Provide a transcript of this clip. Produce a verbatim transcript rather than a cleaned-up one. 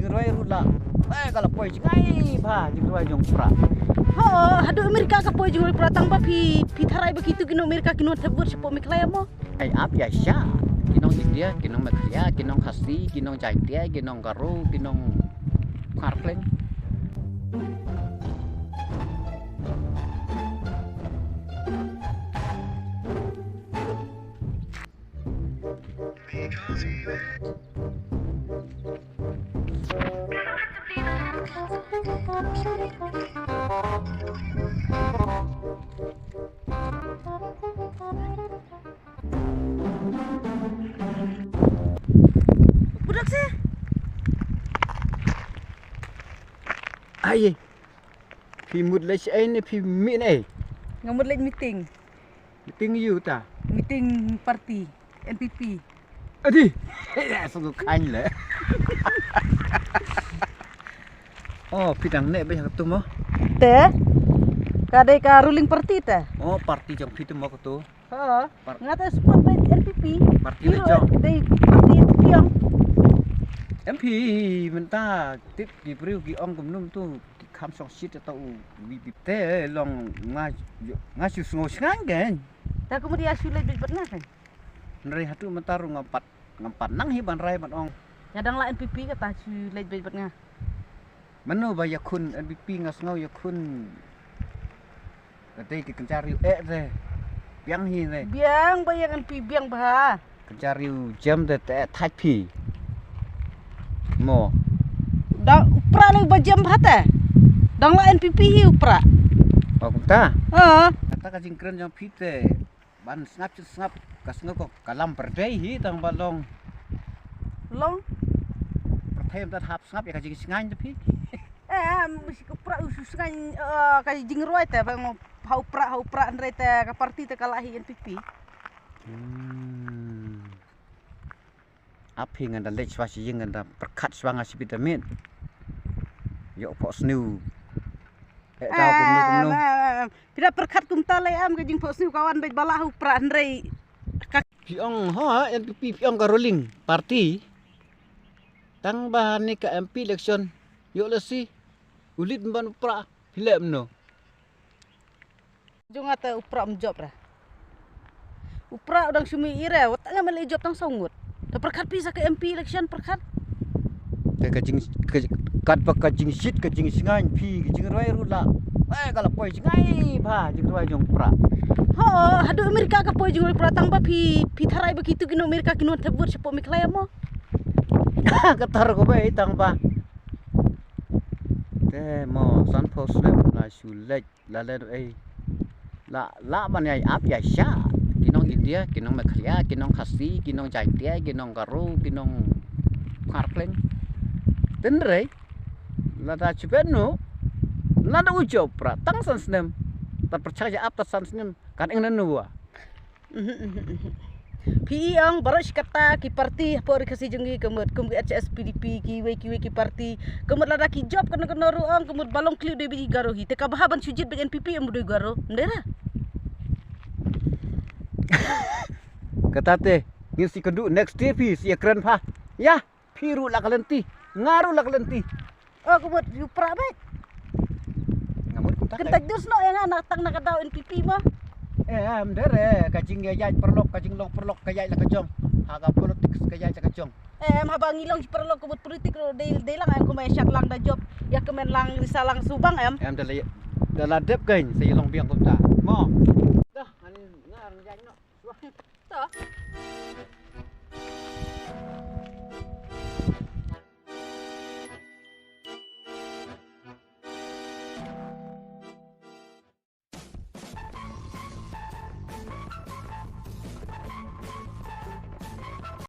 Roi ruh la. Eh, ka la poi jngai bha jingroi jong pra. Ho, haduh Amerika ka poi jingroi pra, tang ba phi, phi tharai ba kitu ki nong Amerika ki nong thep vote shapoh Meghalaya mo. Ai ap ïa sha. Ki nong India, ki nong Meghalaya, ki nong Khasi, ki nong Jaintia, ki nong Garo, ki nong Khar Khleng. Budak seh. Ai. Phi mut leit shaei ne phi mih ne ei? Nga mut leit meeting. Meeting ïa uta? Meeting party N P P. Adi. Sngewkhan le. Oh, phi dang neh beit ha katu mo? Te. Ka dei ka ruling party te. Oh, party jong phi te mo katu. Ha. Par- Nga te support beit N P P. Party le jong. Dei party N P P ong. Em phi mynta tip ki briew ki ong kumno tu ki kham shong shit ta u V P P. Te long nga, nga shu sngew shngaiñ kein. Ta kumno ïa shu leit beit bad nga kein. Hynrei haduh mynta ruh ngam pat, ngam pat nang hi ban rai ban ong. Nga dang lah N P P kata shu leit beit bad nga. Mano ba ïakhun N P P nga sngew ïakhun. Ka dei ki kynja riew eh te. Biang hi ne. Biang ba ïa N P P biang bha. Kynja riew jem te te thait phi. Mo. Dang u pra le ba jem bha te. Dang lah N P P hi u pra. Oh, kumta. Ha. Kata ka jingkren jong phi te. Ban sngap sngap ka sngew ko ka lam pyrthei hi tang ba long. Long. Pyrthei ym pat hap sngap ïa ka jingsngaiñ te phi. Eh, em, si ka pra u sngaiñ, eh, ka jingroi te ba ngop ha u pra, ha u pra hynrei te ka party te ka lah hi N P P. Hmm. Ap hi ngan da leit shuwa shi ïing ngan da pyrkhat shuwa nga shi bit da miet. Ïoh phohsniew. Eh, tau kumno kumno. Em, em, em. Phi da pyrkhat kumta lei em ka jingphohsniew ka wan beit ba lah ha u pra hynrei. Phi ong ho N P P phi ong ka ruling party. Tang ba ne ka M P election. Ïoh lehse u leit ban u pra phi leh kumno. Jong nga te u pra um jop re. U pra u dang shu mih ïa re, wat nga mih leh jop tang saw ngut. Te pyrkhat phi sa ka M P election pyrkhat. Te ka jing, ka, katba ka jingshit ka jingsngaiñ phi ka jingroi ruh la. Eh, ka la poi jngai bha jingroi jong pra. Ho, haduh Amerika ka poi jingroi pra tang ba phi, phi tharai ba kitu ki nong Amerika ki nong thep vote shapoh Meghalaya mo. Ka tar ko ba tang ba. Te mo san phew snem la shu leit. La leh ei. La, la ban ïa ap ïa sha. Ki nong India, ki nong Meghalaya, ki nong Khasi, ki nong Jaintia, ki nong Garo, ki nong Khar Khleng. Tynrai. Lada chibet no. Lada u jop pra tang san snem. Ta pyrshang ïa ap ta san snem. Kan eng na nuwa. Phi ong baroh shi katta ki party hapoh Ri Khasi jong ngi ka mut kum ki H S P D P kiwei kiwei ki party ka mut lada ki jop kano kano ruh ong ka mut ba long kliut dei bad i Garo hi te ka bha ban shu jied bad N P P em dei Garo ndera. Kata te ngin si kynduh next day phi si ïa kren pha. Ïa. Phi ruh la ka lynti, nga ruh la ka lynti. Oh, ka mut u pra bad. Nga mut kumta. Kyntait dus noh ïa nga na tang na ka daw N P P mo. Eh, em, dere, ka jingïaid paralok, ka jinglong paralok, ka ïaid la ka jong. Ha ka politics, ka ïaid la ka jong. Eh, em, haba ngi long paralok ka mut politik ruh dei, dei lang em kumba ïa shaklang da jop. Ïa kmen lang, risa lang subang em. Em, da la, da la dep kein, sa ïa long biang kumta. Mo. Dah, ani nga rang jaiñ noh. To.